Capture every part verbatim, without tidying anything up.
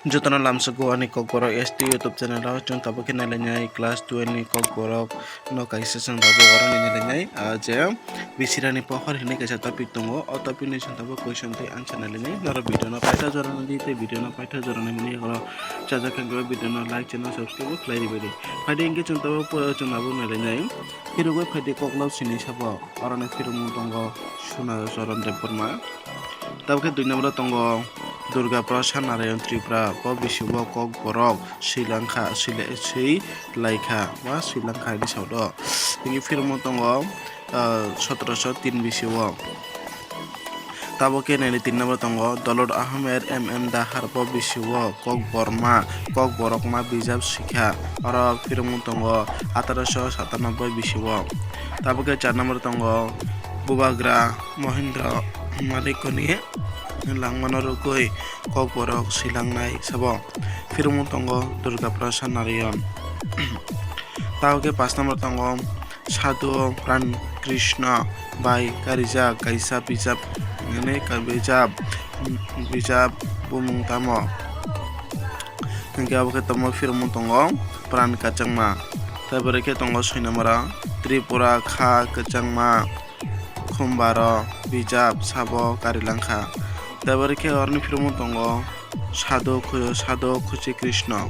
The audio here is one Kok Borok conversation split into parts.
Jotono lamsogo ani Kokborok S T YouTube channel o chwng tabuk khe nailainai class twelve ni Kokborok no kaisa chwng tabuk oro ni nailainai, ah, je bisirani pohor hinwi kaisa topic tongo. O topic ni chwng tabuk question tei answer nailainai. Norok video no paitha jora nadi tei video no paitha jora naimani yago chajak khe video no like channel subscribe khlai ribai di. Phaidi hinkhe chwng tabuk po-, chwng tabuk nailainai. Phirogwi phaidi koklop sini sabo. Oroni phirokmung tongo Suna Charan Debbarma. Tabuk khe dui number o tongo Durga Prasad Narayan Tripura, bo bisio Kokborok swi langkha, swi lai-, swi laikha, ba swi langkha hinwi sao do. Tini phirokmung tongo, ah, sotoroso tin bisio. Tabuk khe nini tin number tongo Dolor Ahmed M M Dahar, bo bisio Kokborma, Kokborokma bijap swikha, oro phirokmung tongo atharoso satanoboi bisio. Tabuk khe char number tongo Bubagra Mohindra Manikoni langmano rwgwi Kokborok swilangnai sabo. Phirokmung tongo Durga Prasad Narayan. Tabuk khe pash number tongo Sadhu Pran Krishna bai karijak kaisa bijap, hinwi ka bijap, bijap bumung tamo? Hinkhe abo khe tongma phirokmung tongo Pran Kwchangma. Tei bwrwi khe tongo soi number o Tripura Kha Kwchangma. Khum baro bijap sabo kari langkha. Tei bwrwi khe oroni phirokmung tongo Sadhu Khu-, Sadhu Khusi Krishna.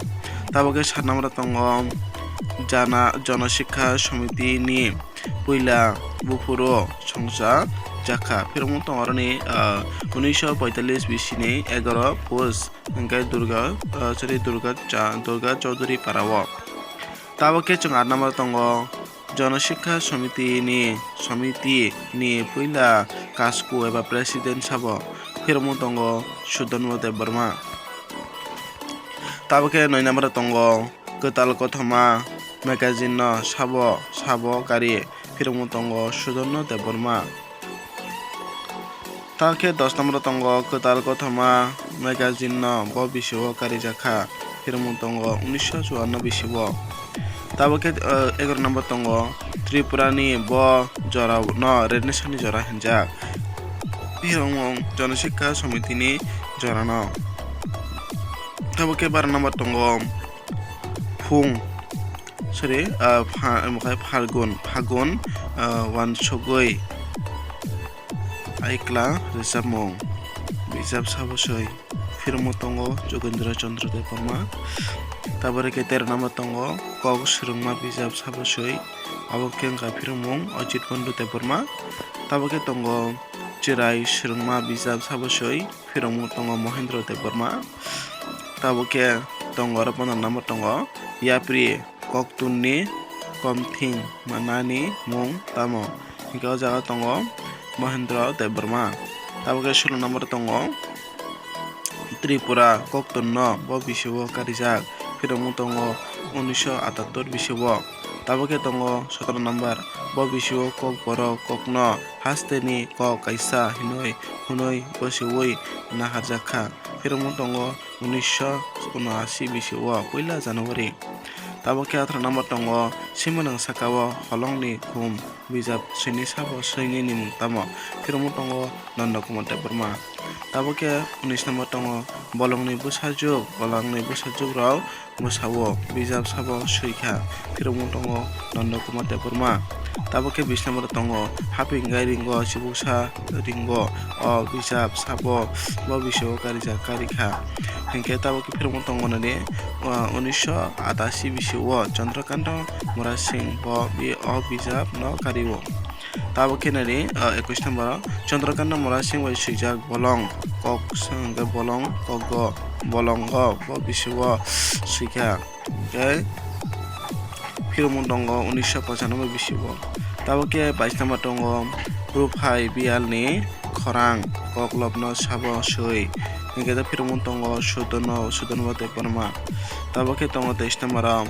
Tabuk khe sat number o tongo Jana, Jana Sikha Samiti ni puila buphuru songcha jakha. Phirokmung tongo oroni, ah, unisho poitallis bisini egaro post hinkhe Durga, ah, sorry, Durga Cha-, Durga Chaudhuri Para o. Tabuk khe chwng aat number tongo Jana Sikha Samiti ni, Samiti ni puila kasku eba president sabo phirokmung tongo Sudhanma Debbarma. Tabuk khe noi number tongo Kwtal Kothoma magazine no sabo, sabo kari phirokmung tongo Sudhanma Debbarma. Tabuk khe dos number o tongo Kwtal Kothoma magazine no bo bisio karijakha, phirokmung tongo unisho chuanno bisio. Tabuk khe, eh, egaroh number tongo Tripura ni bo jora no Renaissance ni jora hinjak, phirokmung Jana Sikha Samiti ni jora no. Tabuk khe baroh number tongo Phung, sorry, ah, pha-, omo khe Phalgun, Phagun, ah, uansugwi Aikla rwchapmung bijap sabo soi, phirokmung tongo Jogendra Chandra Debbarma. Tabuk khe tero number tongo Kok Swrwngma bijap sabo soi, abo khe wngkha phirokmung Ajit Pandu Debbarma. Tabuk khe tongo Chwrai Swrwngma bijap sabo soi, phirokmung tongo Mohendra Debbarma. Tabuk khe tongo oro pondro number tongo Yapri Koktunni Komthing manani mung tamo? Hinkhe o jaga tongo Mohendra Debbarma. Tabuk khe sulo number tongo Tripura Koktunno bo bisio karijak, phirokmung tongo unisho atattor bisio. Tabuk khe tongo sotoro number, bo bisio Kokborok kokno hasteni kok kaisa hinwi hwnwi bosiui naharjak kha, phirokmung tongo unisho unashi bisio puila January. Tabuk khe atharo number tongo Simanang Sakao Holongni Khum bijap sini sabo sini ni mung tamo? Phirokmung tongo Nanda Kumar Debbarma. Tabuk khe unis number tongo Bolongni Bwsajwk, Bolongni Bwsajwk rok bwsao bijap sabo swi kha, phirokmung tongo Nanda Kumar Debbarma. Tabuk khe bis number tongo Hapingai Ringo Chibuksa Ringo, o bijap sabo bo bisio karijak kari kha. Hinkhe tabuk khe phirokmung tongo nini, o, unisho atashi bisio Chandrakanta Murasing bo bi-, o bijap no kari o. Tabuk khe nini, o, ekwis number o Chandrakanta Murasing bai swijak Bolong kok, hwnkhe Bolong kogo, Bolongo bo bisio swi kha. Tei phirokmung tongo unisho pochanoboi bisio. Tabuk khe bais number tongo Ruphai Biyalni Khorang koklopno sabo swi. Hinkhe tei phirokmung tongo Sudono, Sudono Debbarma. Tabuk khe tongo teis number o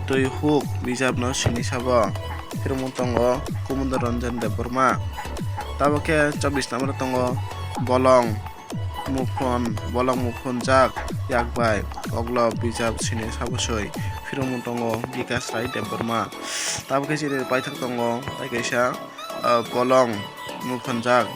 Twi Huk bijapno sini sabo. Phirokmung tongo Kumunda Ranjan Debbarma. Tabuk khe chobbish number o tongo Bolong Muphun, Bolong Muphunjak Yakbai, Koklop bijap sini sabo soi, phirokmung tongo Bikas Rai Debbarma. Tabuk khe chini paithak tongo, tai kaisa, ah, Bolong Muphunjak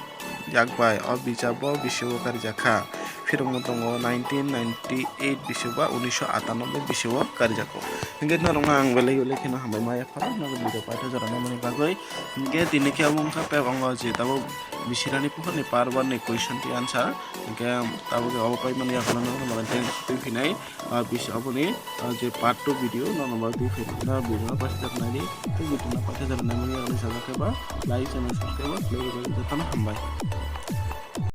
Yakbai, o bijap bo bisio karijak kha, phirokno tongo nineteen ninety-eight bisio ba unisho atanoboi bisio karijago. Hingke norokno ang belai belai kheno hambai ma yapharo nogo video paitha jora naimani bagwi. Hingke tini khe omo wngkha pep ongo je tabuk bisirani pukhorni part one ni question tei answer. Hingke tabuk obo paimani yapharo nogo thanks twi phinai. Ah, bis-, aboni, ah, je part two video, nono bagwi twi phinai. Video no paitha jora naidi, tei video no paitha jora naimani yapharo sajak khe ba like, channel subscribe, like, jotono hambai.